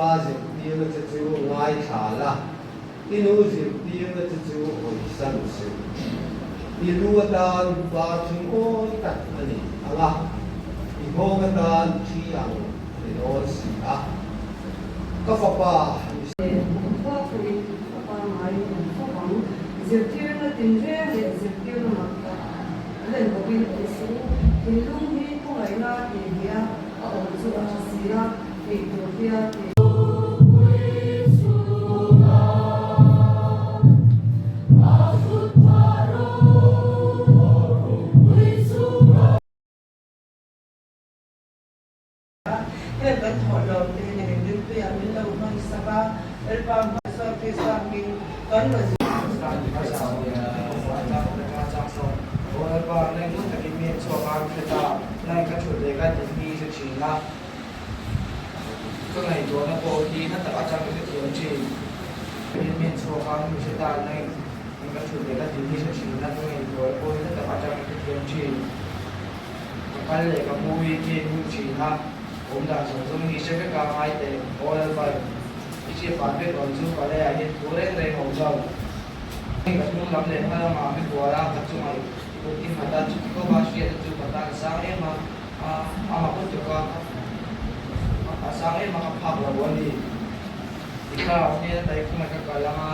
pa zirtirna che chu ngaithla la, i nu zirtirna che chu hawisan suh. I lu atan par thingawi tak a ni ang a, i nghawng atan thi ang a ni dawn si a. Ka fapa, i. Khua pawhin a pangaiin a awm fo ang. Zirtirna tinreng leh zirtirna mak tak len bawkin awm suh u. Thinlung hi khawngaihna tih hnih a a awm chu a tha si a, tih tur hian tih. Heng kan thawhlawm te hi nimin rinpuiah min lo hman sak a, Lalpa hmasa Krista hming kan rawn Ka kal leh ka mu hi mi hmu thin a, awm dan zawng zawng hi hre vek a ngai teh aw Lalpa in i hriat fai vek awm chu ka leiah hian thu reng reng awm lo. Ka hnung lam leh hma lamah mi kual a, ka chungah i kut i nghat a, chuti khawp a hriatna chu ka tan a sang em a, a mak lutuk a, a sang em a ka phak lo a ni. I thlarau hnen ata i khawmai ka kal ang a,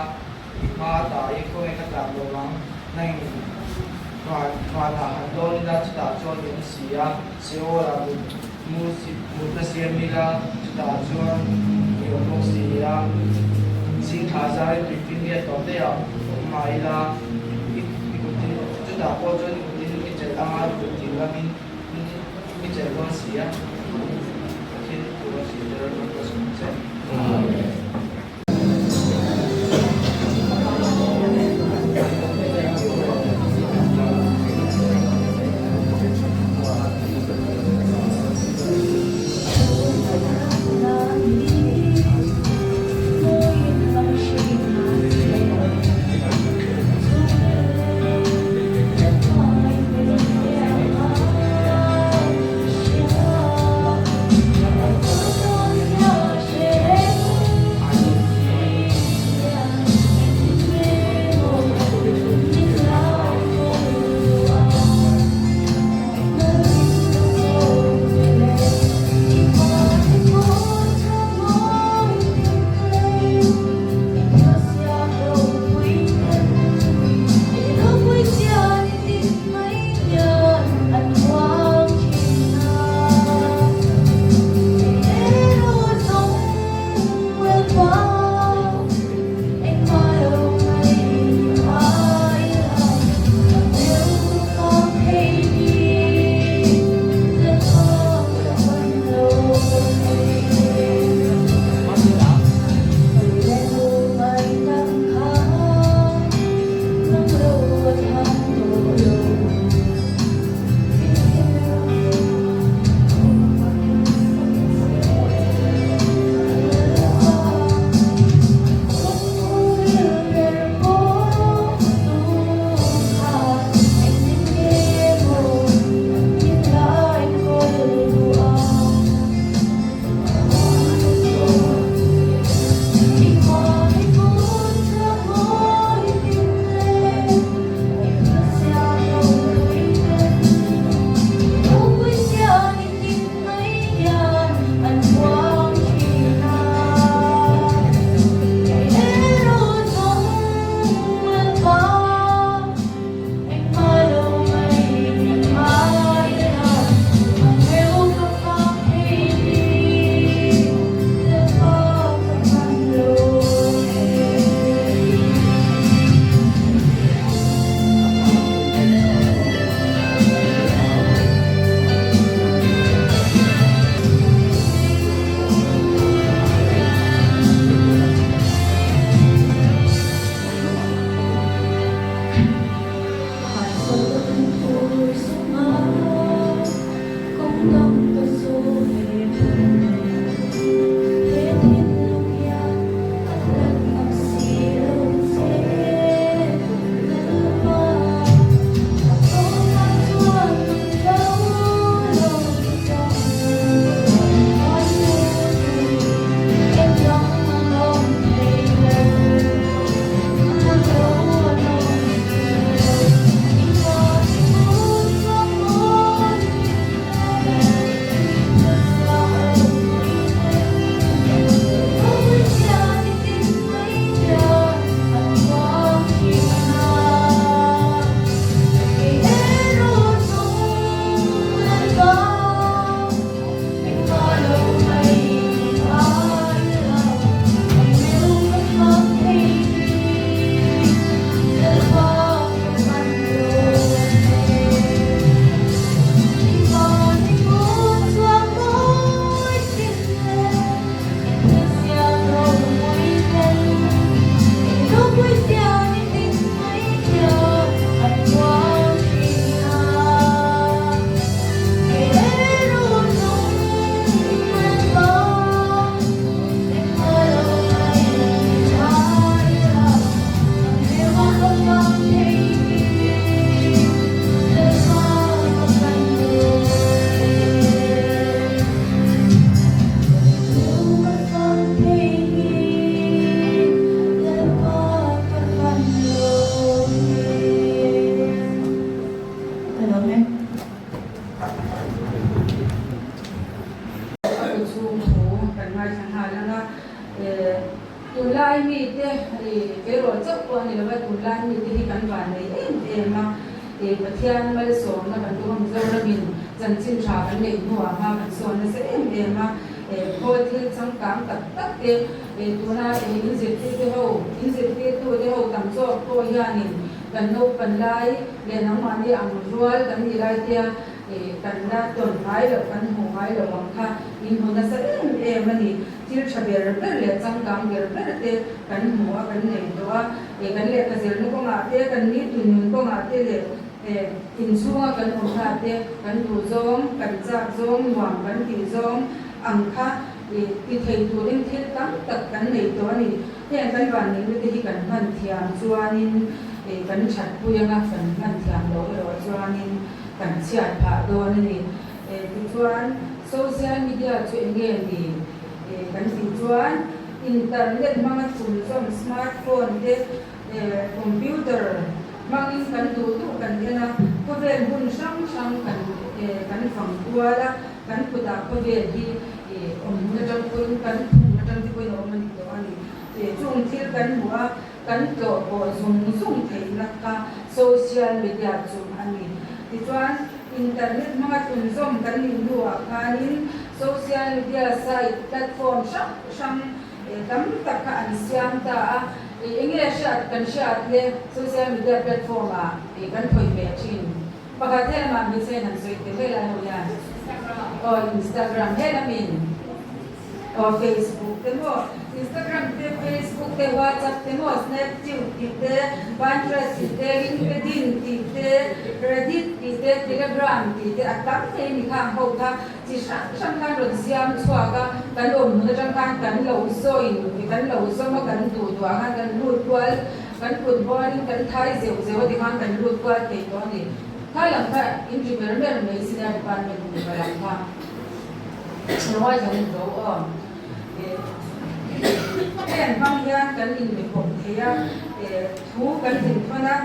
I hma a ta i khawnge ka tlan lo ang, nang van vanah han dawn ila chutah chuan i awm si a, Seol ah mut mu mutna siam ila chutah chuan i awm bawk si a, zingthla zarin tuifin riat tawh te ah awm mah ila i i kutin chutah pawh chuan i kutin i chelh anga i kut ding lamin i chelh dawn si a, Pathian thu a zirtir a rawn ka sawm che. pawh a ni lova, tunlai mite hi kan vannei em em a, Pathian malsawmna kan duh a, Mizoramin chanchin tha kan neih hnuah hma kan sawn nasa em em a, khawl thil changkang tak tak te tuna inzirtirte ho, inzirtirtute ho tam zawk pawh hianin kan naupan lai leh nangmahni ang rual kan nih lai tia kan la tawn ngai loh, kan hmuh ngai loh ang kha in hmu nasa em em a ni. Thil tha ber ber leh changkang ber ber te kan hmu a, kan nei tawh a. Kan lehkha zirna kawngah te, kan nitin nun kawngah te leh inchhunga kan awmna te kan duh zawng, kan chak zawng, nuam kan tih zawng ang kha ti thei turin thil tam tak kan nei tawh a ni. Heng kan vanneihna te hi kan hman thiam chuanin kan thatpui anga kan hman thiam loh erawh chuanin kan chhiat phah dawn a ni. Tichuan social media chu eng nge ni kan tih chuan internet hmanga chhunzawm smartphone te computer hmangin kan duh duh kan en a, khawvel hmun hrang hrang kan kan fang kual a, kan kutah khawvel hi awm hmun atang pawhin kan phum atang te pawhin a awm a ni tawh a ni. Chung thil kan hmuh a, kan tlawh pawh zung zung theihna kha social media chu a ni. Tichuan internet hmanga thlunzawm kan nih hnuah khanin social media site platform hrang hrang tam tak kha an siam ta a. Eng nge hriat kan hriat le social media platform ah kan khawih ve thin. Pakhat he lamah hmeichhe in an sawi tel helai ho hian aw Instagram he lamin aw Facebook te maw Instagram te Facebook te WhatsApp te maw Snapchat tih te Pinterest tih te LinkedIn tih te Reddit tih te Telegram tih te a tam mai ni khang ho kha chi hrang hrang khan rawn siam chhuak a kan awm hmun atang khan kan lo join kan lo zawm a kan duh duh ah khan kan lut kual Kan kut bawrin kan thai zeuh zeuh a tikhan kan lut kual thei tawh a ni. Kha lam kha in ri mer mer mai senior department mipa lam kha ruai kan in do aw. Heng hmang hian kan inbe pawp thei a, thu kan inthawn a,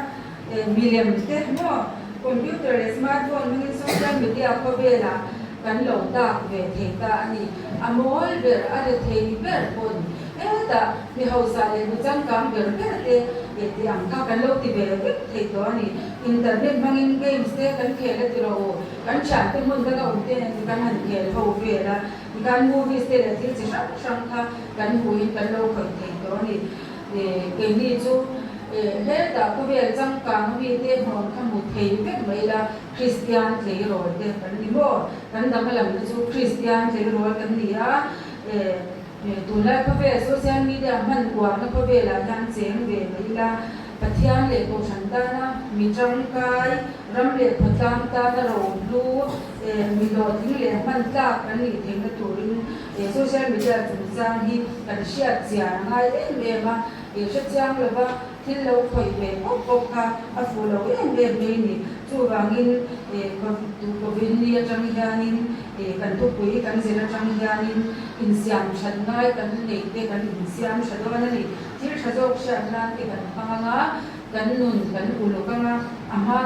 milem te maw computer leh smartphone hmangin social media khawvelah kan lo dak ve thei ta a ni. A mawl ber, a rethei ber pawn hetah mi hausa leh mi changkang ber ber te leh tih ang kha kan lo ti ve vek thei tawh a ni. Internet hmangin games te kan khel a ti rawh u, kan thiante hmun danga awm te nen kan han khel ho vel a, tikhan movies te leh thil chi hrang hrang kha kan hmuhin kan lo khawih thei tawh a ni. Keini chu hetah khawvel changkang mite hmuh kha hmu thei vek mai ila, Kristian tleirawl te kan ni maw? Kan dang lam te chu Kristian tleirawl kan ni a, tunlai khawvel social media hman uarna khawvelah hian cheng ve mai ila, Pathian leh Kohhran tana mi tangkai, ram leh khawtlang tana rohlu, mi hlawhtling leh hman tlak kan nih theihna turin social media chungchang hi kan hriat chian a ngai em em a, hrechiang lova Thil lo khawih ve pawp pawp kha a fuh lo em em mai ni. Chuvangin Covid ni atang hianin kan thupui kan zir atang hianin insiam that ngai kan neih te kan insiam tha dawn a ni. Thil tha zawk hriat nan te kan hmang anga kan nun kan uluk anga a hma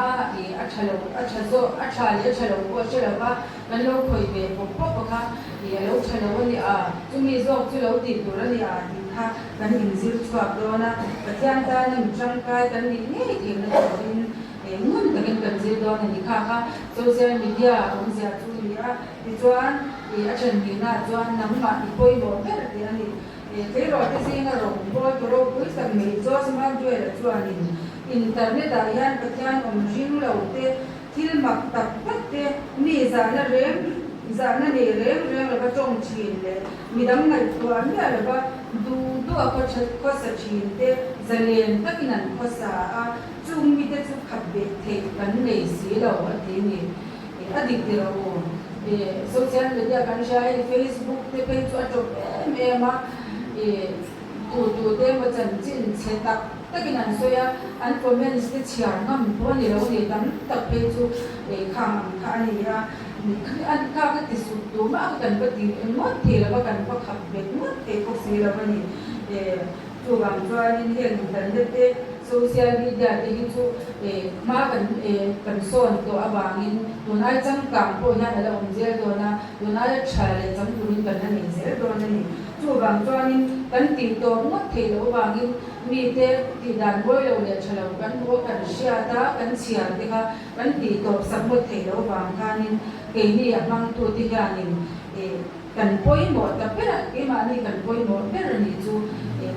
a tha lo a tha zawk a tha leh a tha lo pawh hre lova kan lo khawih ve pawp pawp a kha a lo tha lo a ni a, chumi zawk chu lo tih tur a ni a tih kha Kan inzir chhuak dawn a, Pathian tana mi tangkai kan nih ngei theihna turin ngun takin kan zir dawn a ni. Kha kha social media awmzia chu a ni a, tichuan a then hnihnaah chuan nangmah i pawimawh ber tih a ni. Tleirawte zinga rawngbâwl tu ropui tak mai Josh Madwell-a chuanin internet-ah hian Pathian awm ring lo te, Thil mak tak tak te, mi zahna reng zahna nei reng reng lova tawng thin leh midang ngaihtuah miah lova duh duh a khawsa thin te zalen takin an khawsa a, chung mite chu khat beh theih kan nei si lo a ti ni. A dik ti rawh u. Social media kan hria hei Facebook te phei chu a tawp em em a. Tu tu te emaw chanchin chhe tak takin an sawi a, an comments te chhiar ngam pawh a ni lo a ni, tam tak phei chu khang ang kha a ni a, an kha ka ti suh tumah kha kan va ti ngawt thei lo va, kan va khap bet ngawt thei bawk si lo a ni. Chuvang chuanin heng internet te, social media te hi chu hma kan kan sawn tawh avangin tun ai changkang pawh hian a la awm zel dawn a, tun aia tha leh chang turin kan la nei zel dawn a ni. Chuvang chuanin kan tih tawp ngawt theih loh avangin mite tih dan mawi lo leh tha lo kan hmuh a, kan hriat a, kan chhiar te kha kan tih tawp sak ngawt theih loh avang khanin keini a hmangtute hianin ih kan pawimawh ta ber a, keimahni kan pawimawh ber a nih chu.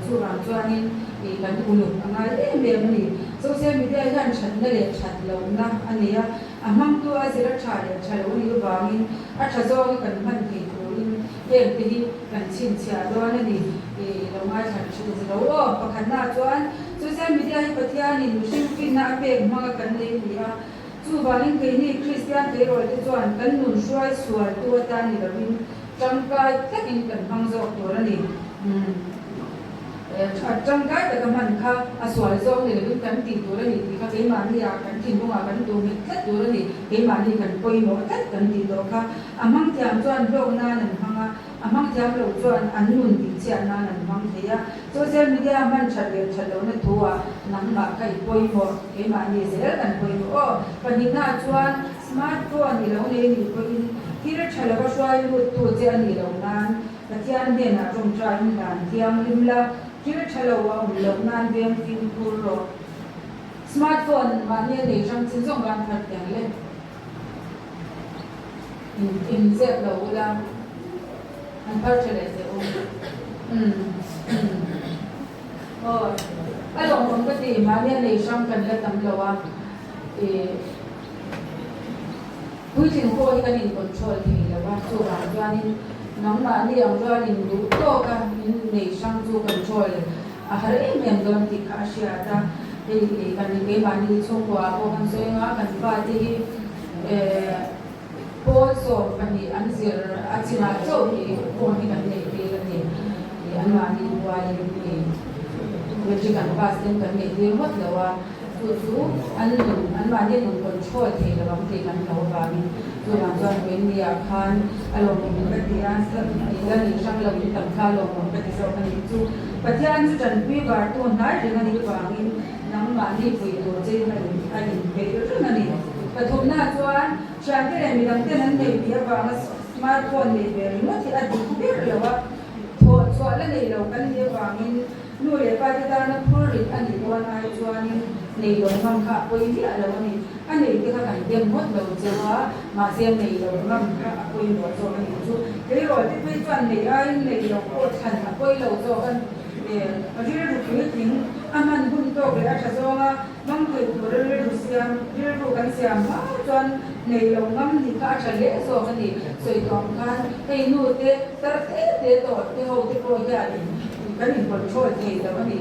Chuvang chuanin ih kan uluk a ngai em em a ni. Social media hian thatna leh that lohna a nei a, a hmangtu a zir a tha leh tha lo a nih avangin a tha zawnga kan hman thei turin heng te hi kan chhinchhiah dawn a ni. Ih lo ngaithla thin zilo aw. Pakhatna chuan social media hi Pathianin mihring finna a pek hmanga kan nei a ni a. Chuvangin keini Kristian tleirawl te chuan kan nun hruai sual tu atan ni lovin tangkai takin kan hmang zawk tur a ni. Tangkai taka hman kha a sual zawk ni lovin kan tih tur a ni tih kha keimahni ah kan thinlungah kan duh nghet tlat tur a ni. Keimahni kan pawimawh tlat kan tih tawh kha a hmang thiam chuan hlawk nan an hmang a. A hmang thiam lo chuan an nun tihchhiat nan an hmang thei a, social media hman that leh that lohna thu-ah nangmah kha i pawimawh, keimahni zel kan pawimawh aw. Pahnihnaah chuan smartphone i lo nei nih pawhin thil tha lova hruai luttu che a nih loh nan Pathian hnenah tawngtaiin dan thianghlim la, thil tha lo a awm loh nan veng fimkhur rawh. Smartphone mahni a nei hrang chin zawng kan thar tiang le. In zep lo ula, an phar tha leh teh u. Umm umm aw a lawmawm ka ti, mahnia nei hrang kan la tam lo a, ih puitling pawh hi kan in control thei lo a, chuvang chuanin nangmahni ang chuan in duh tawk a, in nei hrang chu control a har em em dawn tih kha a hriat a, hei kan keimahni chhungkua ah pawh kan sawi anga kan fate hi eh pawl 12 an zir a chinah chauh hi phone hi kan neih tir a ni ih anmahni buaiin ih matric an pass ten kan neih tir ngawt lo a, chu chu an nun anmahni nun control thei lo ang tih kan hlau avangin chuvang chuan Wendy-ah khan a lawmawm ka ti a, ih la nih hrang lo in tam kha a lawmawm ka ti zawk a nih chu. Pathian chu tanpui vartu hnai reng a nih avangin nangmahni pui tur che in a inpeih reng a ni. Pathumna chuan thiante leh midangten an nei tih avanga smartphone nei ve ringawt hi a dik ber lo a, thawh chhuah la nei lo kan nih avangin nu leh pa te tana phur rit a nih dawn ai chuanin nei lo ngam kha a pawi miah lo a ni. A nei te kha kan dem ngawt lo cheu a, mahse nei lo ngam kha a pawimawh zawk a nih chu. Tleirawl te phei chuan nei aiin nei lo pawh thlan a pawi lo zawk a ni. Rilru puitling a hman hun tawk leh a tha zawnga hmang thei tura rilru siam, rilru kan siam hma chuan nei lo ngam nih kha a tha hle zawk a ni. Sawi tawh ang khan hei nu te tar te te tawh te ho te pawh hianin kan in control thei lo a ni.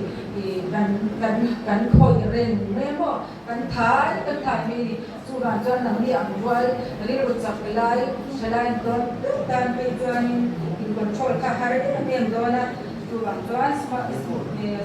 Kan kan kan khawih reng mai maw? Kan thai kan thai mai a ni. Chuvang chuan nangni ang rual rilru chak lai tha lai dawn deuh tan phei chuanin in control kha har em em dawn a. Chuvang chuan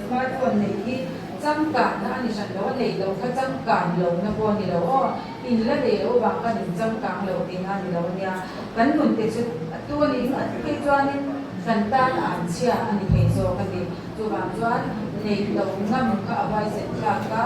smartphone neih hi changkanna a ni hran lo a, neih loh kha changkan lohna pawh a ni lo aw. In la nei loh avang khan in changkang lo tihna a ni lo a nia. Kan nun te chu tu a nih ngat phei chuanin kan tan a an chhia a ni thei zawk a ni. Chuvang chuan neih loh ngam kha a huaisen thlak a.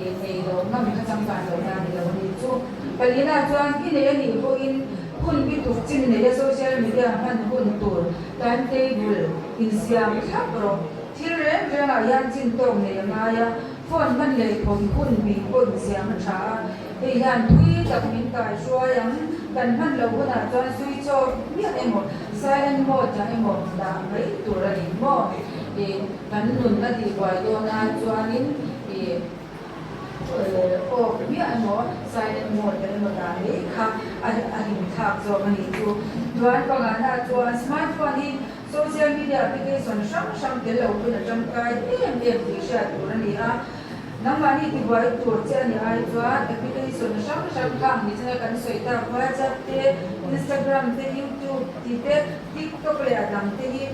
Ih nei lo ngam kha changkan lo na ni lo a nih chu. Palina chuan i nei a nih pawhin hun bi tuk chin nei a social media hman hun tur time table insiam thlap rawh. Thil reng rengah hian chin tawk nei a ngai a, phone hman leh khawih hun bi pawh insiam a tha a, hei hian thui tak min kai hruai ang. Kan hman loh hunah chuan switch off miah emaw silent mode ah emaw dah mai tur a ni maw? Ih kan nun a tihbuai dawn ai chuanin Ih off miah emaw silent mode emaw dah mai kha a himthlak zawk a nih chu. Chuan pangana chuan smartphone hi social media application hrang hrang tel lo pawhin a tangkai em em tih hriat tur a ni a. Nangmahni tibuai tur che a nih ai chuan application hrang hrang khang ni china kan sawi tak WhatsApp te, Instagram te, YouTube tih te, TikTok leh a dang te hi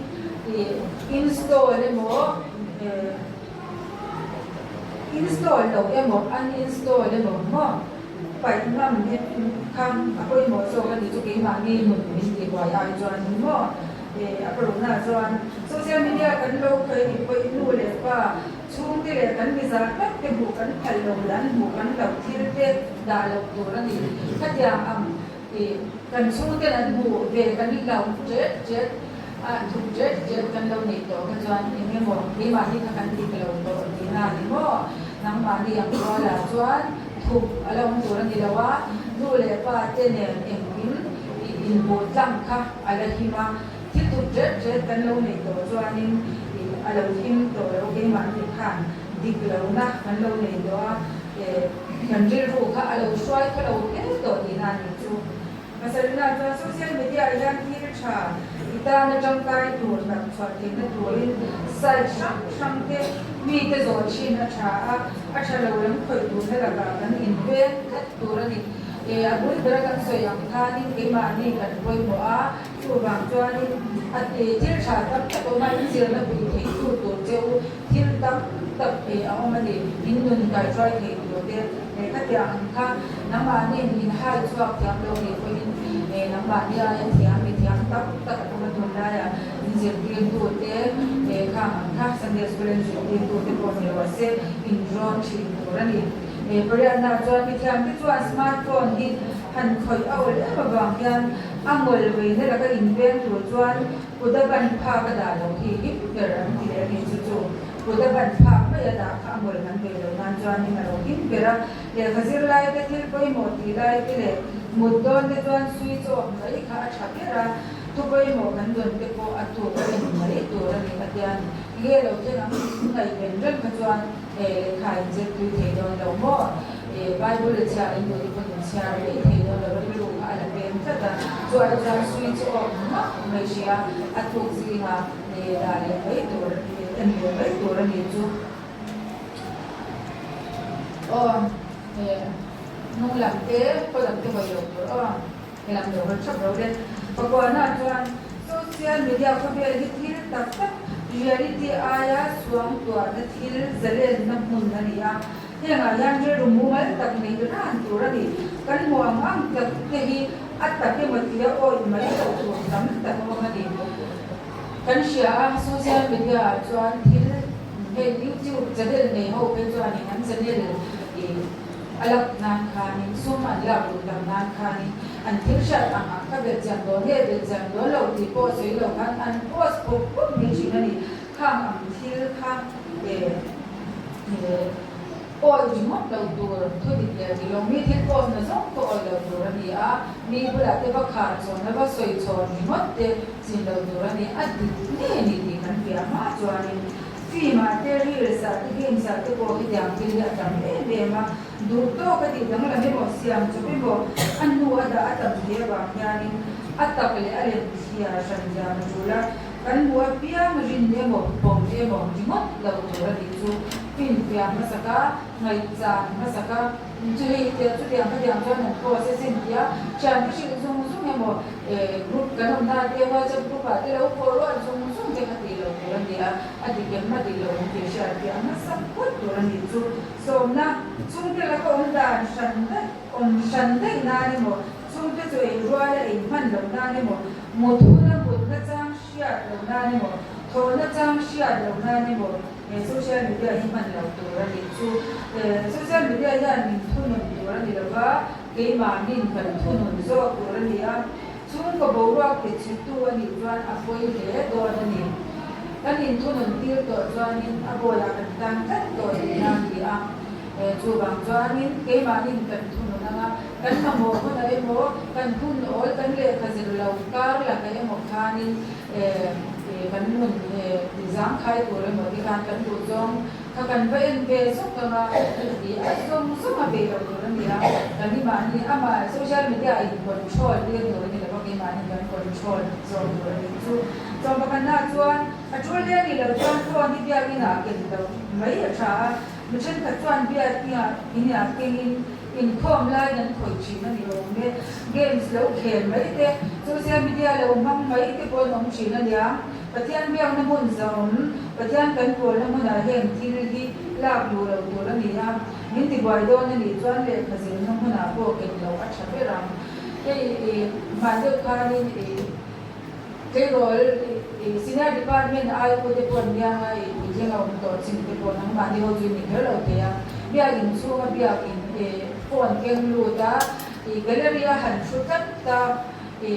install emaw Install lo emaw uninstall emaw maw paih ngam hi kha a pawimawh zawk a ni chu keimahni nun min tihbuai ai chuan maw a parukna chuan social media kan lo khawih nih pawhin nu leh pa chhungte leh kan mizah tak te hmuh kan phal lo leh an hmuh kan loh thil te dah loh tur a ni. Khatiang ang kan chhungten an hmuh ve kan hlauh ṭet ṭet. A thup ṭet ṭet kan lo neih tawh kha chuan eng emaw keimahni kha kan dik lo tawh tihna a ni maw? Nangmahni ang rualah chuan thup a la awm tur a ni lo a, nu leh pa te nen engkim i inbuh tlang kha a la him a, thil thup ṭet ṭet kan lo neih tawh chuanin i a lo him tawh lo keimahni khan dik lohna kan lo nei tawh a, kan rilru kha a lo hruai kha lo hle tawh tihna a nih chu. Pasarina chuan social media ah hian thil tha i tana tangkai tur lam chhuah theihna turin site hrang hrang te mite zawh thin a tha a, a tha lo lam khawih duhna lakah kan inveng tlat tur a ni. E a bul bera kan sawi ang khanin keimahni kan pawimawh a, chuvang chuanin a thil tha tam tak awm a, inzirna pui theitu tur che u thil tam tak a awm a ni, in nun kaihruai thei tur te. Khatiang ang kha nangmahni in hai chhuak thiam lo nih pawhin nangmahni aia thiam mi thiam tak tak a awm a tunlaiah in zirtirtu te khang ang kha Sunday School in zirtirtu te pawh ni rawh se in rawn thin tur a ni. Pariatna chuan mi thiam te chuan smart phone hi han khawih a awl em avang hian a ngawl veina laka inveng tur chuan kut a ban phak a dah loh hi him ber an ti leh a ni chu chu. Kut a ban phak mai a dah kha a mawlh kan ve lo nan chuanin a lo him ber a, lehkha zir lai te thil pawimawh tih lai te leh mut dawn te chuan switch off mai kha a tha ber a, thu pawimawh kan dawn te pawh a tuk a en mai tur a ni a tia ni. Nge lo thleng ang in ngaihven reng kha chuan lehkha in zir tui thei dawn lo maw? Bible chhiar in duh te pawhin in chhiar mai thei dawn lo a rilru kha a la peng tlat a, chu ai chuan switch off hmak mai hria a tuk zingah Nih dah leh mai tur en leh mai tur a nih chu. Aw hnung lam te khaw lam te hawi lo tur aw he lam lo hawi thap ro le. Pakuana chuan social media khawvel hi thil tak tak reality aia suangtuahna thil zalenna hmun a ni a. Hengah hian rilru mumal tak neih ran tur a ni. Kan hmuh ang ang tak te hi a tak emaw tia awih mai loh tur tam tak a awm a ni. Kan hria a, social media ah chuan thil hei YouTube channel nei ho phei chuanin an channel ih a lak nan khanin sum an lak duh tam nan khanin an thil hriat ang ang kha belhchian dawn nge belhchian dawn lo tih pawh sawi lo khan an post pawp pawp mai thin a ni. Khang ang thil kha awi ringawt lo tur, thu dik leh dik lo, mi thil post na zawng pawh awi lo tur a ni a, mi bulah te va khar chhawn a va sawi chhawn ringawt te chin lo tur a ni, a dik ngei a ni tih kan fiah hma chuanin film ah te, reels ah te, games ah te pawh hetiang thil hi a tam em em a, duh tawk a tih danglam emaw, siam chawp emaw, a hnu a dah a tam thei avang hianin a tak leh a lem thliar hran thiam a tul a. Kan hmuh apiang rin emaw pawm emaw ringawt lo tur a nih chu finfiah hmasak a, ngaihchan hmasak a, chu hei tia chutiang khatiang chuan an post a sin tia thiante hrilh zung zung emaw group kan awm na te WhatsApp group ah te lo forward zung zung te kha tih loh tur a ni a, a dik em a dik lo ang tih hriatfiah hmasak phawt tur a nih chu sawmna chhungte laka awm dan hran daih awm hran daih nan emaw chhungte chu ei rual a ei hman loh nan emaw Mut huna mut nachang hriat loh nan emaw, thawh nachang hriat loh nan emaw he social media hi hman loh tur a nih chu. Social media hian min thunun tur a ni lo va, keimahnin kan thunun zawk tur a ni a. Chhungkaw boruak tichhetu a nih chuan a pawi hle dawn a ni. Kan inthunun tir tawh chuanin a bawiah kan tan tlat tawh tihna a ni a. Chuvang chuanin keimahnin kan thunun ang a, kan mamawh hunah emaw, kan hun awl kan lehkha zir lo kar lakah emaw khanin kan nun zangkhai tur emaw ti khan kan duh zawng kha kan va en ve zawk ang a, tih a zawng zawng a beih loh tur a ni a, kan imahni amah social media in control tir tur a ni lo va, keimahni kan control zawk tur a nih chu. Chawm pakhatnaah chuan a tul hle a nih loh chuan phone hi biakin ah ken loh mai a tha a. Mi thenkhat chuan biakina inah kengin inkhawm lai an khawih thin a ni awm e. Games lo khel mai te, social media lo hmang mai te pawh an awm thin a nia. Pathian biakna hmun zahawm, Pathian kan pawlna hmunah heng thil hi lak luh loh tur a ni a. Min tibuai dawn a nih chuan lehkha zirna hmunah pawh ken loh a tha ber ang. Hei i hman deuh khanin i. Tleirawl Senior Department ai ute pawh an bianga i puitling a awm tawh chin te pawh nangmahni ho chu i ni kher lo thei a. Biakin chhunga biakin phone keng lut a, i gallery a han thu tlat ta i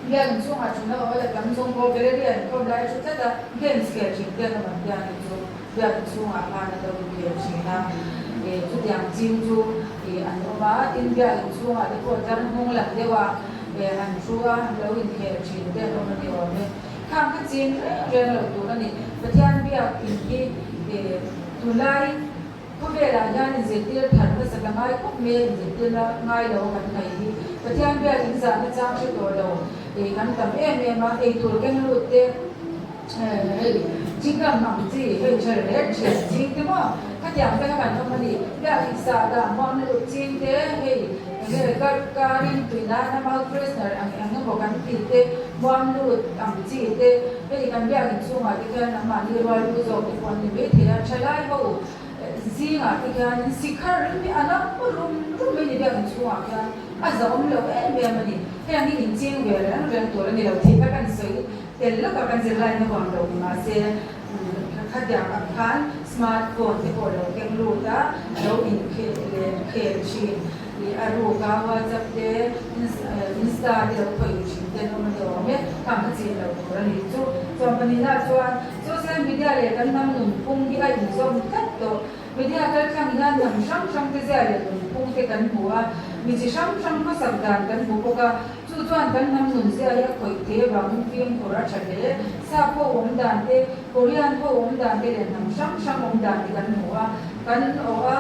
Biakinn chhungah thutna awl a tam zawng pawh gallery an khawm lai a thu tlat a, games khel thin te an awm ang hian hi chu biakinn chhungah khan an lo inkhel thin a, eh chutiang ching chu ih an awm a, tin biakinn chhungah te pawh tlar hnung lam deuh a eh han thu a lo inkhel thin te an awm a ni awm e. Khang kha ching reng reng lo tur a ni. Pathian biakinn hi eh tunlai. Khawvelah hian inzirtir thar hmasa ka ngai khawp mai a, inzirtir la ngai lo a kan ngaih hi. Pathian biak in zahna chang hre tawh lo ei kan tam em em a, ei tur keng lut te hei chingam ang chi hei ṭhel rek ṭhian ching te maw khatiang te kha kan awm a ni. Biak in sah dah hmuam lut ching te hei enge kar karin tui nana mouth freshener ang eng emaw kan tih te hmuam lut ang chi te hei kan biak in chhungah te khian anmahni rual lu zawk te pawh an ni maithei a, ṭhalai ho Zingah te khianin sikhar rim hi a nam rum rum mai ni biakinn chhungah khian a zahawm lo em em a ni. Heng hi inching ve reng reng tur a ni lo tih kha kan sawi tel lawk a, kan zirlaina huam lo ni mahse khatiang ang khan smart phone te pawh lo keng lut a, lo inkhel leh khel thin ih a ruk a WhatsApp te Insta te lo khawih thin te an awm a ni awm e, khang kha chin lo tur a ni chu. Chuan pahnihna chuan Social media leh kan hnam nunphung hi a inzawm tlat tawh. Media kaltlang hian hnam hrang hrang te zia leh nunphung te kan hmu a, mi chi hrang hrang hmasak dan kan hmu bawk a. Chu chuan kan hnam nun zia hi a khawih thei avangin fimkhur a tha hle. Sap ho awm dan te, Korean ho awm dan te leh hnam hrang hrang awm dan te kan hmu a, kan awh a.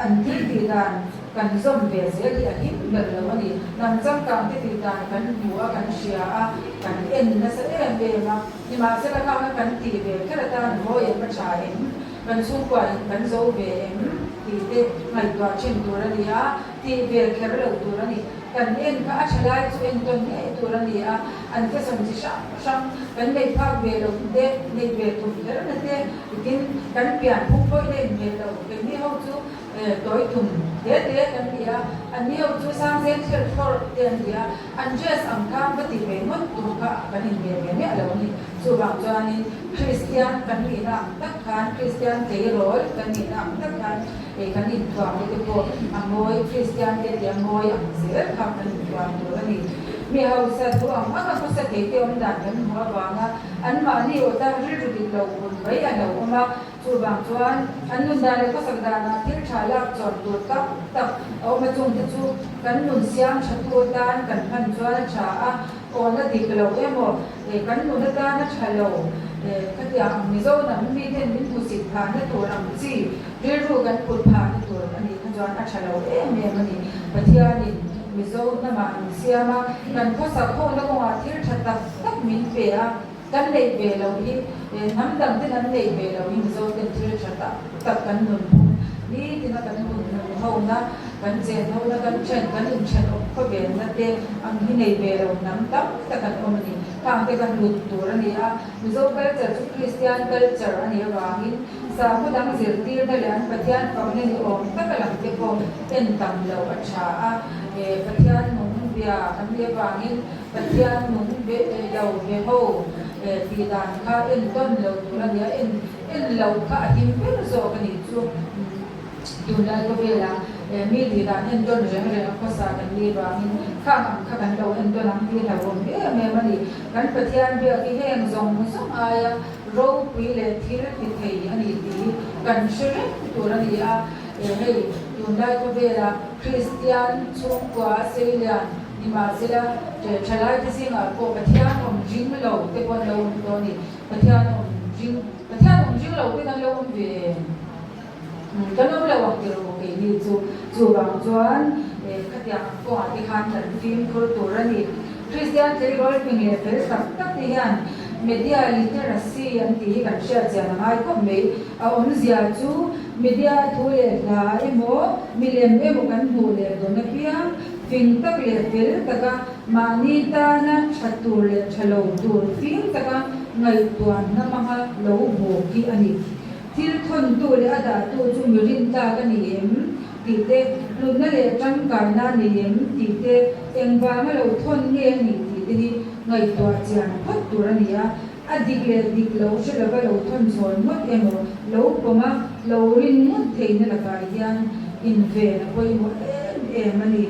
An thil tih dan kan zawm ve zel hi a him ber lo a ni. Hnam changkang te tih dan kan hmu a, kan hria a, kan en nasa em em a. Nimahsela khang a kan tih ve kher atan mawi em a tha em, kan chhungkua in kan zo ve em tih te ngaihtuah thin tur a ni a, tih ve kher lo tur a ni. Kan en kha a tha lai chu entawn ngei tur a ni a, an fashion chi hrang hrang kan neih phak ve lo te, neih ve tum kher na te, tin kan pian phung pawhin a inhmel lo. Keini ho chu tawi tum te te kan ni a, anni ho chu sangzeng thler thlawr te an ni a, an dress ang kha va ti ve ngawt tur kha kan inhmel ve miah lo a ni. Chuvang chuanin Kristian kan nihna ang tak khan, Kristian tleirawl kan nihna ang tak khan, Hei kan inthuamna te pawh a mawi, Kristian te tia mawi ang zel kha kan inthuam tur a ni. Mi hausa duh ang ang a khawsa thei te awm dan kan hmuh avanga anmahni awta rilru dik lo hun mai a lo awm a, chuvang chuan an nun dan leh khawsak danah thil tha lak chawn tur tam tak a awm a, chungte chu kan nun siam tha tu atan kan hman chuan a tha a, awna dik lo emaw kan nun atana tha lo khatiang ang Mizo hnam miten min hmusit phahna tur ang chi Rilru kan put phahna tur a nih kha chuan a tha lo em em a ni. Pathianin Mizo hnamah min siam a, kan khawsak hona kawngah thil tha tak tak min pe a, kan neih ve loh hi hnam dang ten an neih ve loh hi Mizo ten thil tha tak tak kan nunphung nitina kan hun nun hona, kan chen hona, kan then kan inthenawm khawvelna te ang hi nei ve lo hnam tam tak an awm a ni. Khang te kha hlut tur a ni a, Mizo culture chu Kristian culture a nih avangin Sakhaw dang zirtirna leh an Pathian fakna ni awm tak a lang te pawh en tam lo a tha a, Pathian nung bia kan nih avangin Pathian nung be lo be ho tih dan kha en tawn lo tur a ni a, en en lo kha a him ber zawk a nih chu. Tunlai khawvelah mi tih dan en tawn reng reng a khawsa kan nih avangin khang ang kha kan lo en tawn ang hi hlauhawm em em a ni. Kan Pathian biak hi heng zawng zawng aia Ropui leh thil ti thei a ni tih hi kan hre reng tur a ni a. Hei, tunlai khawvela Kristian chhungkua a seilian nimahsela thalaite zingah pawh Pathian awm ring lo te pawh an lo awm tawh a ni. Pathian awm ring, Pathian awm ring lo te kan lo awm ve em? Kan awm lo ang tirh maw keini chu. Chuvang chuan khatiang ang kawngah te khan kan fimkhur tur a ni. Kristian tleirawl hming leh fel tak tak te hian media literacy an tih hi kan hriat chian a ngai khawp mai. A awmzia chu media thu leh hla emaw milem emaw kan hmuh leh dawn apiang fing tak leh fel taka mahni tana tha tur leh tha lo tur fing taka ngaihtuahna hmanga lo buk hi a ni. Thil thawntu leh a dahtu chu mi rintlak a ni em tih te, hlutna leh tangkaina a ni em tih te, engvanga lo thawn nge a nih tih te hi ngaihtuah chian phawt tur a ni a. A dik leh dik lo hre lova lo thawn chhawn ngawt emaw, lo pawm a, lo rin ngawt theihna lakah hian inven a pawimawh em em a ni.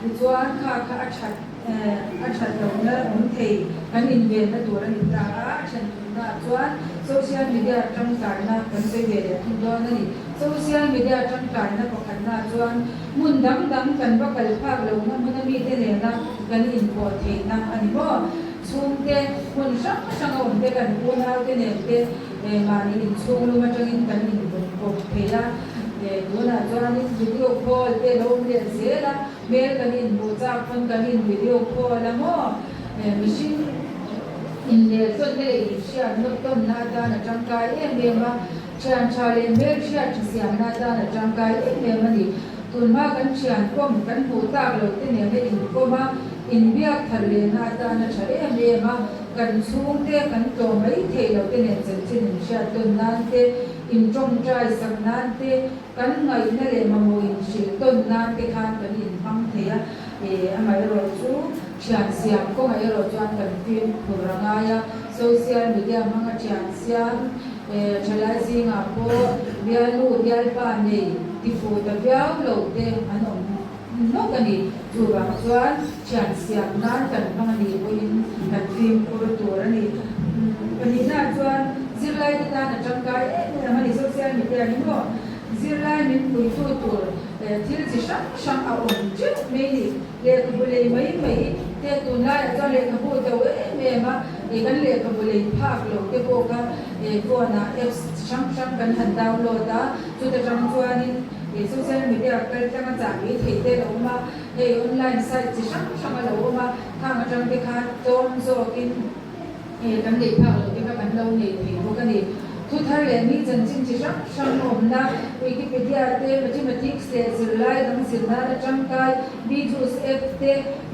Tichuan kha kha a that. A that lohna awm thei kan invenna tur a ni ta a, a then thumnaah chuan social media tangkaina kan sawi ve leh thung dawn a ni. Social media tangkaina pakhatnaah chuan hmun dang dang kan va kal phak lohna hmuna mite nena kan inpawh theihna a ni maw? Chhungte hmun hrang hrang a awmte kan unaute nen te mahni inchhung lum atangin kan inpawh thei a, tunah chuanin video call te lo awm leh zel a. Hmel kan inhmuh chak pawn kan in video call a maw? Mihring inleltawnna leh inhriatna tawnna atan a tangkai em em a, thian tha leh hmel hriat tha siamna atan a tangkai em em a ni. Tunhma kan thian kawm kan hmuh tak loh te nena inkawm a, inbiak thar lehna atan a tha em em a, kan chhungte kan tlawm mai theih loh te nen chanchin inhriat tawn nan te, intawngtai sak nan te, Kan ngaihna leh mamawh inhrilh tawn nan te khan kan inhmang thei a, amaherawh chu thian siam kawngah erawh chuan kan fimkhur a ngai a, social media hmanga thian siam thalai zingah pawh bialnu bialpa nei tifuh ta viau lo te an awm nawk a ni. Chuvang chuan thian siam nan kan hmang a nih pawhin kan fimkhur tur a ni. Pahnihnaah chuan zirlai te tan a tangkai em em a ni, social media hi maw zirlai min puitu tur thil chi hrang hrang a awm teuh mai a ni. Lehkhabu lei mai mai te tunlaiah chuan lehkhabu a to em em a, kan lehkhabu lei phak lo te pawh kha phone ah apps chi hrang hrang kan han download a, chuta tang chuanin He social media kal tlanga chah mai theih te a lo awm a, hei online site chi hrang hrang a lo awm a, khang atang te khan tlawm zawkin kan neih phak loh te kha kan lo nei thei bawk a ni. Thu thar leh mi chanchin chi hrang hrang awmna Wikipedia te, Mathematics leh zirlai dang zir nana tangkai Byju's app te,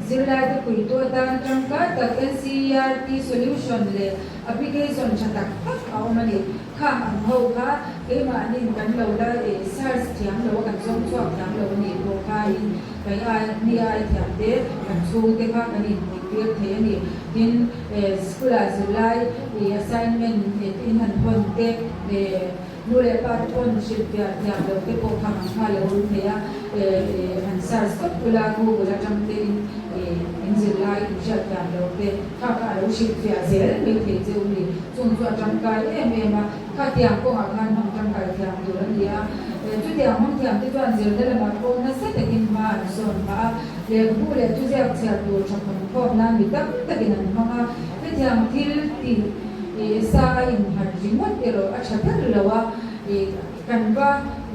zirlai te puitu atan tangkai tak NCERT solution leh application tha tak tak a awm a ni. Khang ang ho kha keimahniin kan lo la search thiam lo a, kan zawng chhuak thiam lo a nih pawh khain kan ai ni ai thiam te kan chhungte kha kan inpuitir thei a ni. Tin, school-ah zirlai assignment in han hawn te, nu leh pa te pawn hrilhfiah thiam lo te pawh khang ang kha a lo awm thei a, han search tawp ula Google atang tein in zirlai inhriat thiam lo te kha kha a lo hrilhfiah zel mai thei che u ni. Chung chu a tangkai em em a, khatiang kawngah khan hmang tangkai thiam tur a ni a. Chutiang hmang thiam te chuan zirna lamah pawh nasa takin hma an sawn phah a, lehkhabu leh thuziak chhiar tur tha khawn khawm nan mi tam takin an hmang a. Hetiang thil tih sa a innghat ringawt erawh a tha ber lo a, kan va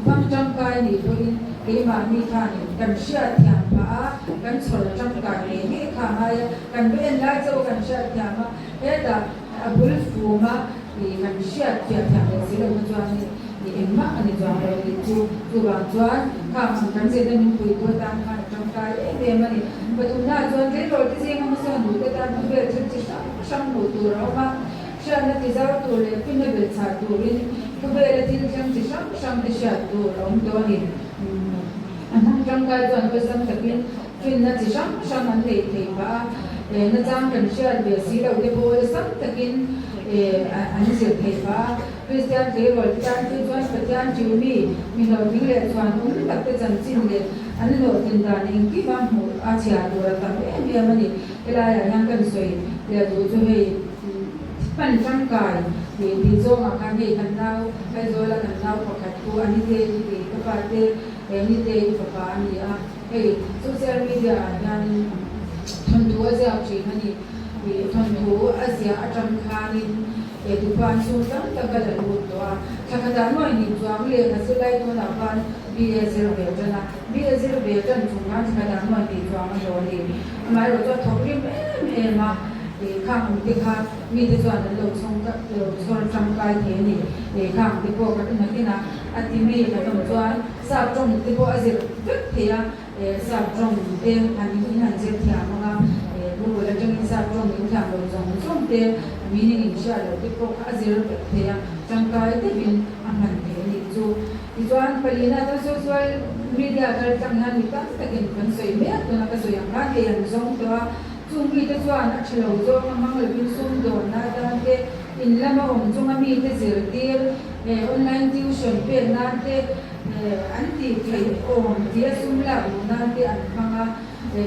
hmang tangkai nih pawhin keimahni khanin kan hriat thiam phah a, kan chhawr tangkai ngei ngei kha a ngai a, kan va en lai chauh a kan hriat thiam a, hetah A bul fuma kan hriat fiah thiam leh si lohna chuan engmah a ni chuang lo tih chu chuvang chuan khang ang kan zirna min puitu atan khan a tangkai em em a ni. Pathumnaah chuan tleirawl te zinga hmasawn duhte tan khawvel thil chi hrang hrang hmuh tur a awm a, hriatna ti zau tur leh finna belhchhah turin khawvela thil thleng chi hrang hrang te hriat tur a awm tawh a ni. A hnung tangkai chuan awlsam takin Finna chi hrang hrang an neih theih phah a, nachang kan hriat ve si lo te pawh awlsam takin an zir theih phah a. Kristian tleirawl te tan phei chuan Pathian ṭiu mi, mi hlawhtling leh chhuan awm tak te chanchin leh an hlawhtlin dan engkima hmuh a chhiar tur a tam em em a ni. Helaiah hian kan sawi leh duh chu hei hman tangkai tih zawngah khan hei kan nau Aizawla kan nau pakhat khu a nite i tih ka fate nite i fapa a ni a. Hei social media ah hianin thawnthu a ziak thin a ni. Ih thawnthu a ziah atang khanin eh dukan sum tam tak a la lut tawh a. Thla khatah nuai nih chuang lehkha zirlai tunah khan BA zir ve tan a. BA zir ve tan chung khan thla khatah nuai nih chuang a hlawh a ni. Amaherawh chu a thawk rim em em a. Ih khang ang te kha mite chuan an lo chhawng lo chhawr tangkai thei a ni. Ih khang te pawh ka nakin a a ti mi ka tawng chuan Sap tawng te pawh a zir vek thei a, sap tawng te han in han zir thiam ang a, Google atangin sap tawng in thiam lo zawng zawng te, meaning in hriat loh te pawh kha a zir vek thei a, tangkai deuhin a hman thei a nih chu. Tichuan palina chuan social media kal tlang hian mi tam takin kan sawi mek tuna ka sawi ang khan hei an zawng tawh a, chung mite chuan a tha lo zawng a hmang lovin sumdawnna atan te, in lama awm chunga mite zirtir, online tuition pek nan te. an tih theih awm tia sum lak luh nan te an hmang a,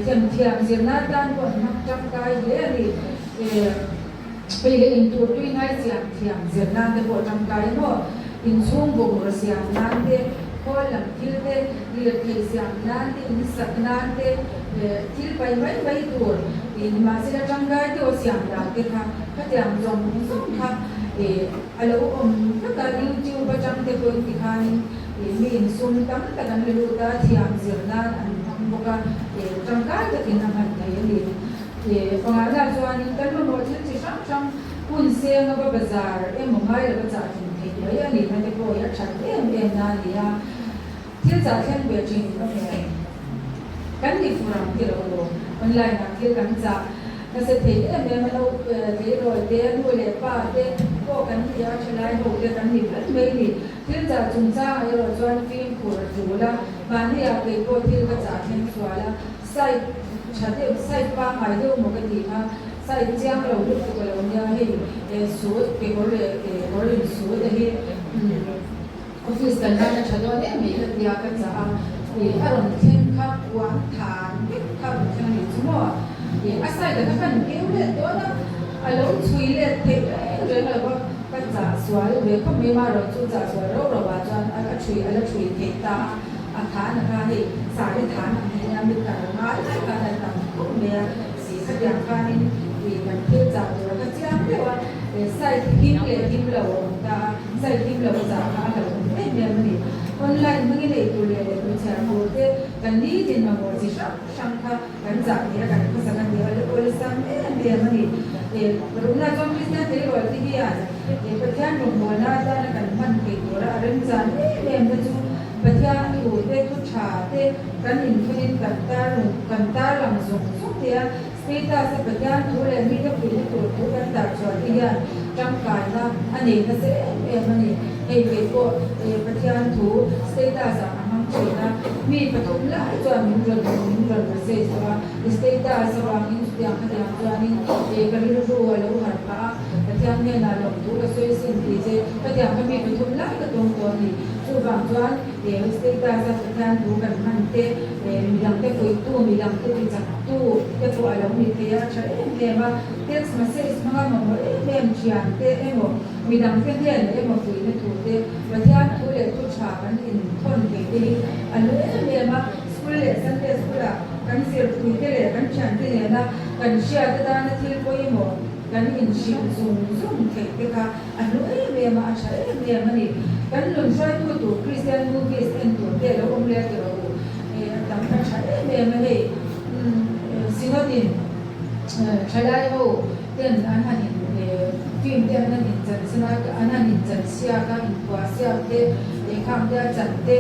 themthiam zirna tan pawh an hmang tangkai hle a ni. Ei leh in tur tui ngai siam thiam zir nan te pawh tangkai maw? Inchhung bungraw siam nan te, khawl lam thil te, lirthei siam nan te, in sak nan te, thil pai mai mai tur nimahsela tangkai deuh a siam dan te kha khatiang zawng zawng kha a lo awm vek a, YouTube atang te pawhin tikhanin mi insum tam tak an la lut a, thiam zir nan an hmang bawk a, tangkai takin a hman thei a ni. Pangana chuanin kan mamawh thil chi hrang hrang hun seng a va bazar emaw ngai lova chah thin theih mai a nihna te pawh hi a that em em na a ni a, thil chah thleng ve thin ka hmu em? Kan ni fur ang ti lo aw, online ah thil kan chah nasa thei em em a, no tleirawl te, nu leh pa te pawh kan ni a, thalai ho te kan ni vek mai ni. Thil chah chungchangah erawh chuan fimkhur a tul a, mahni ah kei pawh thil ka chah thleng sual a, Side tha deuh, side pangngai deuh maw ka tih kha, side chiang lo lutuk a lo nia hei suit kekawr leh kawr in suit a hi office kan tan a tha dawn em mai ka tia ka chah a, ih a rawn thleng kha puan than vek kha a rawn thleng a nih chu maw, ih a side a kha kan keu let dawn a, a lo chhui let theih reng reng lo va, ka chah sual ve khawp mai marawh chu chah sual rauh rauh ah chuan a chhui a la chhui theih ta a. A than a kha hei sari than ang hi nia mi tar ngai lai khan a tam khawp mai a, si khatiang khanin ih kan thil chah tur a kha chiang deuh a, site him leh him lo a awm ta a, site him lo chah kha a lo awm em em a ni. Online hmangin ei tur leh lehkhaw chhiar tur te kan nitin mamawh chi hrang hrang kha kan chah theih a, kan khawsak a ni a, awlsam em em a ni. Runa chuan Kristian tleirawl te hian Pathian rawngbawlna atana kan hman theih tura a remchan em em te chu Pathian thu te, thu tha te kan inthunin kan tar kan tar lang zawng zawng thei a, status a Pathian thu leh mite puihna tur thu kan tar chhuah te hian tangkaina a nei nasa em em a ni. Hei kei pawh Pathian thu status ah ka hmang thin a, mi pathum lai chuan min rawn min rawn message tawh a, status avangin chutiang khatiang chuanin ka rilru a lo harh phah a, Pathian hnenah lawmthu ka sawi sin tih che khatiang kha mi pathum lai ka tawng tawh a ni. Chuvang chuan he status a Pathian thu kan hman te, midangte fuihtu, midangte tichaktu te pawh a lo ni thei a, a tha em em a. Text message hmanga mamawh em em thian te emaw, midangte hnenah emaw fuihna thu te, Pathian thu leh thu tha kan inthawn thei te hi a hlu em em a. School leh Sunday school ah kan zirpuite leh kan thiante nena kan hriat atana thil pawimawh kan inhrilh zung zung theih te kha a hlu em em a, a tha em em a ni. Kan nun hruaitu tur Kristian movies en tur te lo awm leh tawh u. A tam a tha em em a hei. Synod in thalai ho ten an han in film te an han in chan chhan a, an han in chan siak a, inphuah siak te, lehkhang te a chan te,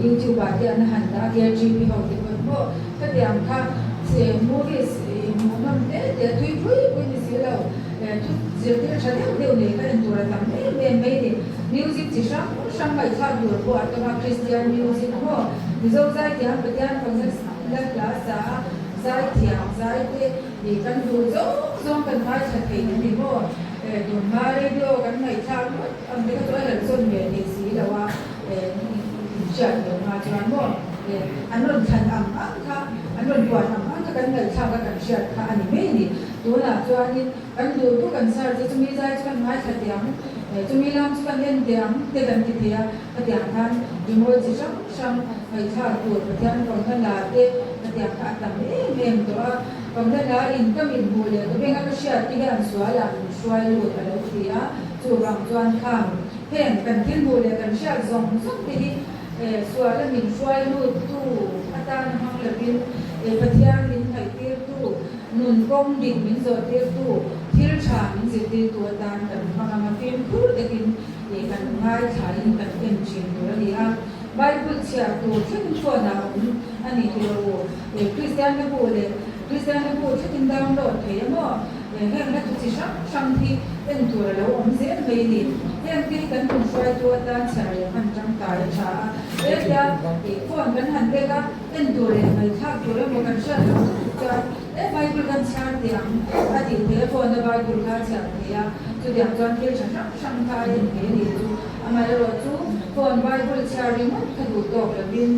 YouTube ah te an han dah a, KGB ho te pawh maw khatiang kha movies hmuhnawm te te thui pui pui ni si lo. Thu zirtir tha deuh deuh nei ka en tur a tam em em mai ni. Music chi hrang hrang ngaihthlak tur pawh a tam a, Christian music maw, Mizo zaithiam Pathian fakna la hla sa a, zaithiam zai te ih kan duh zawng zawng kan ngaithla thei a ni maw. Tunhma radio kan ngaihthlak ngawt ang te kha chu a rawn zawn ve thei si lo a, inhriat loh hma chuan maw an rawn thlan ang ang kha, an rawn buan ang ang kha kan ngaihthlak a kan hriat kha a ni mai a ni. Tunah chuanin kan duh duh kan search a, chumi zai chu kan ngaithla teh ang, chumi lam chu kan en teh ang te kan ti thei a, khatiang khan rimawi chi hrang hrang ngaihthlak tur Pathian fakna la te khatiang kha a tam em em tawh a, fakna la in ka mit hmuh leh ka benga ka hriat te hian sualah min hruai lut a lo ti a, chuvang chuan khang heng kan thil hmuh leh kan hriat zawng zawng te hi suala min hruai lut tu atana hmang lovin Pathian min ngaihtir tu Nun kawng dik min zawhtirtu, thil tha min zirtirtu atan kan hmang ang a, fimkhur takin ih kan ngaithlain kan en thin tur a ni a. Bible chhiar tur thleng phone ah awm a ni tih rawh u. Kristian na bu leh Kristian na bu thlengin download thei a maw? Heng hla thu chi hrang hrang hi en tur a lo awm zel mai a ni. Heng te hi kan hun hruaitu atan chhiar leh hman tangkai a tha a. Hetia ih phone kan han lek a. En tur leh ngaihthlak tur emaw kan hriat loh lutuk chuan e Bible kan chhiar teh ang a tih theih a, phone a Bible kha a chhiar thei a, chutiang chuan thil tha hrang hrang kha a en thei a nih chu. Amaherawhchu phone Bible chhiar ringawt kha duh tawk lovin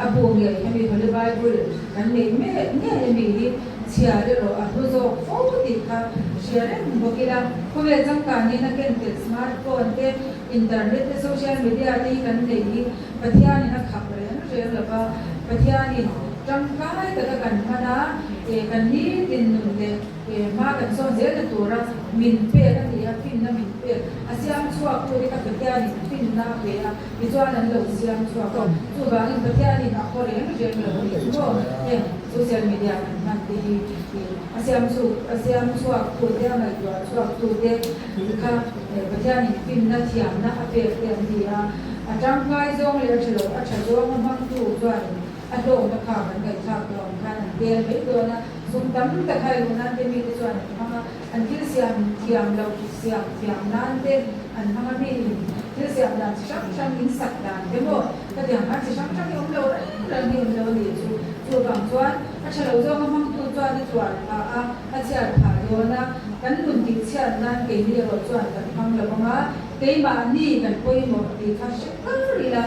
a bu ngei hemi Holy Bible kan neih mek ngei ami hi chhiar erawh a hlu zawk fo tih kha hria reng bawk ila. Khawvel changkanin a ken tel smart phone te, internet te, social media te hi kan neih hi Pathianin a khap reng reng lova, Pathianin tangkai taka kan hman a, kan nitin nun leh hma kan sawn zelna tura min pek a ni a, finna min pek a siam chhuak tute kha Pathianin finna a pe a, tichuan an lo siam chhuak a, chuvangin Pathianin a khaw reng reng lo a ni chu maw? Heng social media kan hman te hi a siam chhuak a siam chhuak tute a ngaihtuah chhuak tute kha Pathianin finna thiamna a pek te an ni a, a tangkai zawng leh a tha lo a tha zawng a hmangtu chuanin a hlawkna kha kan ngaihthlak tawh ang khan an tel mai dawn a, sum tam tak hai luh nan te mite chuan an hmang a, an thil siam thiam loh siam thiam nan te an hmang a, miin thil siam dan chi hrang hrang in sak dan te maw khatiang khan chi hrang hrang hi awm lo reng reng hi awm lo a nih chu. Chuvang chuan a tha lo zawng a hmangtu chuan a tuar phah a, a chhiat phah dawn a, kan nun tih chhiat nan keini erawh chuan kan hmang lo ang a, keimahni kan pawimawh tih kha hre kar ila,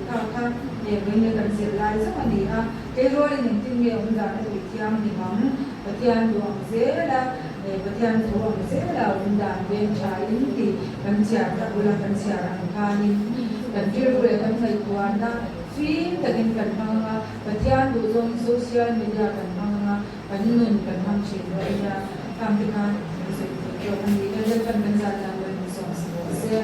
kha kha vawiin kan zir lai zawng a ni a, tleirawl-in engtin nge awm dan a tih thiang hlim ang, Pathian duh ang zel a, Pathian thu ang zel a awm dan veng tha in tih kan chhiar ta bula kan chhiar ang khanin kan rilru leh kan ngaihtuahna fim takin kan hmang ang a, Pathian duh zawngin social media kan hmang ang a, Kan nun kan hmang thin dawn nia, khang te khan kan sawi theih tawk a ni. Lalpan kan zah dan lo in sawm si rawh se.